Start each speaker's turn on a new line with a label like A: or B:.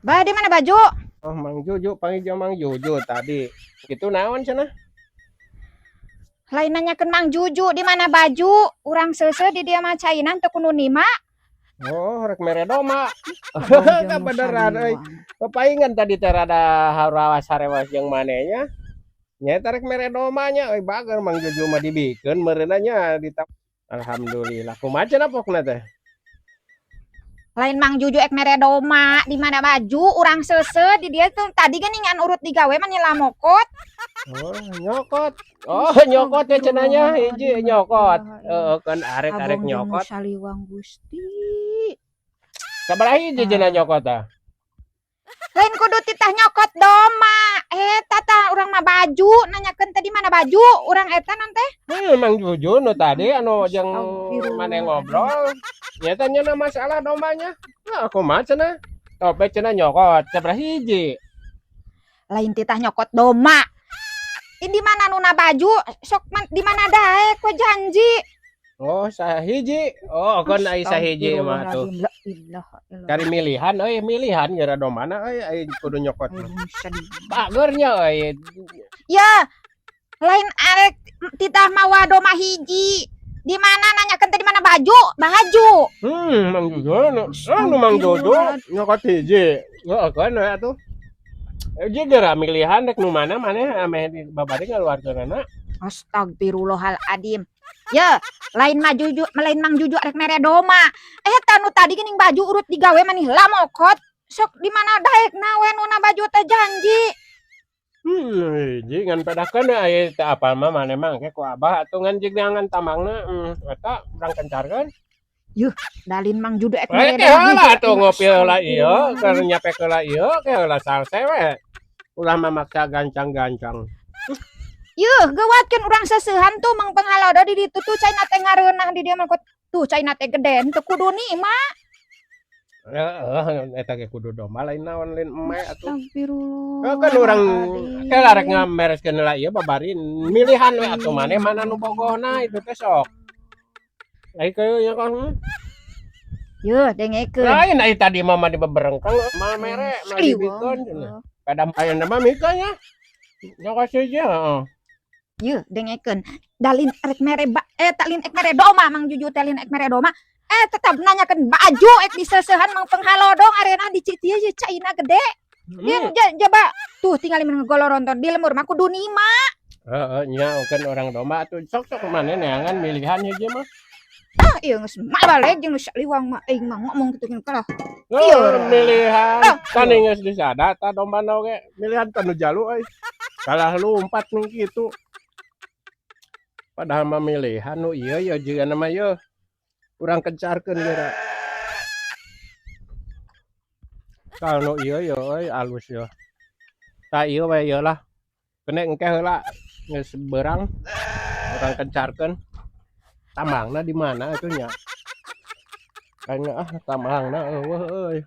A: Ba, di mana baju?
B: Oh, Mang Juju, panggil jeung Mang Juju tadi. Gitu naon cenah?
A: Lain nanyakeun Mang Juju di mana baju? Urang seuseuh di dieu mah caina teu kudu nima.
B: Oh, rek mere domba. Kabeneran euy. Papaingan tadi teh rada harawas harewas jeung maneh nya. Nya rek mere domba nya euy, bager Mang Juju mah dibikeun meureunna nya di. Alhamdulillah. Kumaha cenah pokna teh?
A: Lain Mang Juju ek mere domba, di mana baju? Urang seuseuh di dieu tuh tadi geuningan urut digawe mah lamokot.
B: Oh, nyokot. Oh, nyokot ya cenah nya, hiji nyokot. Heeh, kan arek-arek nyokot.
A: Saliwang Gusti.
B: Sabaraha hiji cenah nyokot tah?
A: Lain kudu titah nyokot domba. Eh, tata urang mah baju, nanyakeun teh di mana baju? Urang eta non teh?
B: Mang Juju nu tadi anu jeung maneh ngobrol. Nya teh nya masalah dombanya. Nah, kumaha cenah? Topek cenah nyokot sabaraha hiji?
A: Lain titah nyokot domba. Ini di mana nuna baju? Sok man, di mana daek we janji.
B: Oh, sahiji. Oh, kan ai sahiji mah tuh.
A: La ilaha illallah.
B: Kari milihan euy, milihan geura dombana euy, ai kudu nyokot mah. Bager nya euy.
A: Ya, lain arek titah mawa domba hiji. Di mana nanyakeun teh di mana baju? Baju.
B: Mang Juju, nu, ah, nu Mang Juju nyokot hiji. Heeh kan we atuh. Eh, geura milihan rek nu mana maneh ameh di babari ngaluarkeunana.
A: Astagfirullahaladzim. Ya, lain mah Juju, lain Mang Juju arek mere domba. Eh, nu tadi geuning baju urut digawe manih lamokot. Sok di mana daek nawe nuna baju teh janji.
B: Hiji ngan pedakeun we aya teu apal mah maneh mah engke ku abah atuh ngan jeung neangan tambangna, eta urang kencarkeun.
A: Dalin Mang Juju ek
B: Eh,
A: mere
B: ke heula atuh ngopi heula ieu, keur nyape heula ieu, ke heula salse we. Ulah mamaksa gancang-gancang.
A: Yeuh, geuwatkeun urang seuseuhan tuh Mang Penghalodo di ditu tuh caina teh ngareunah di dieu mah tuh caina teh gede henteu kudu nima.
B: Heeh, eta ge kudu domba lain naon, lain eme atuh.
A: Astagfirullah.
B: Heuh, kan urang ke rek ngamereskeun heula ieu babari milihan we atuh maneh mana nu bogohna itu teh sok. Ai kieu nya kan.
A: Yeuh, dengekeun.
B: Lain ai tadi mah di beberengkeng mah mere mah dibikeun cenah. Kadang ayeuna mah mikeun nya. Nyokot hiji heeh.
A: Yeuh, dengekeun. Dalin rek mere ba eh talin ek mere domba Mang Juju teh lin ek mere domba. Eh tetap nanyakeun baju ek diseuseuhan Mang Penghalodo ngareunah di dieu ye caina gede. Dia jaba tuh tinggal mun ngegoloronton di lemur mah kudu nima.
B: Heeh, nya kan orang domba atuh sok sok maneh neangan milihan hiji mah.
A: Ah, ieu geus balik jeung nu saliwang mah aing mah ngomong kitu kalah.
B: Oh,
A: Iya.
B: milihan.
A: Ah.
B: Kan geus disada tah dombana oge milihan tah nu jalu euy. Kalah lumpat nu kitu. Padahal mah milihan nu ieu ye jigana mah ye. Urang kencarkeun geura. Tah nu ieu ye euy alus ye. Tah ieu we ieu lah. Kene engke heula geus beurang. Urang kencarkeun. Tambangna di mana atuh nya? Kayaknya ah tambangna eueuh euy.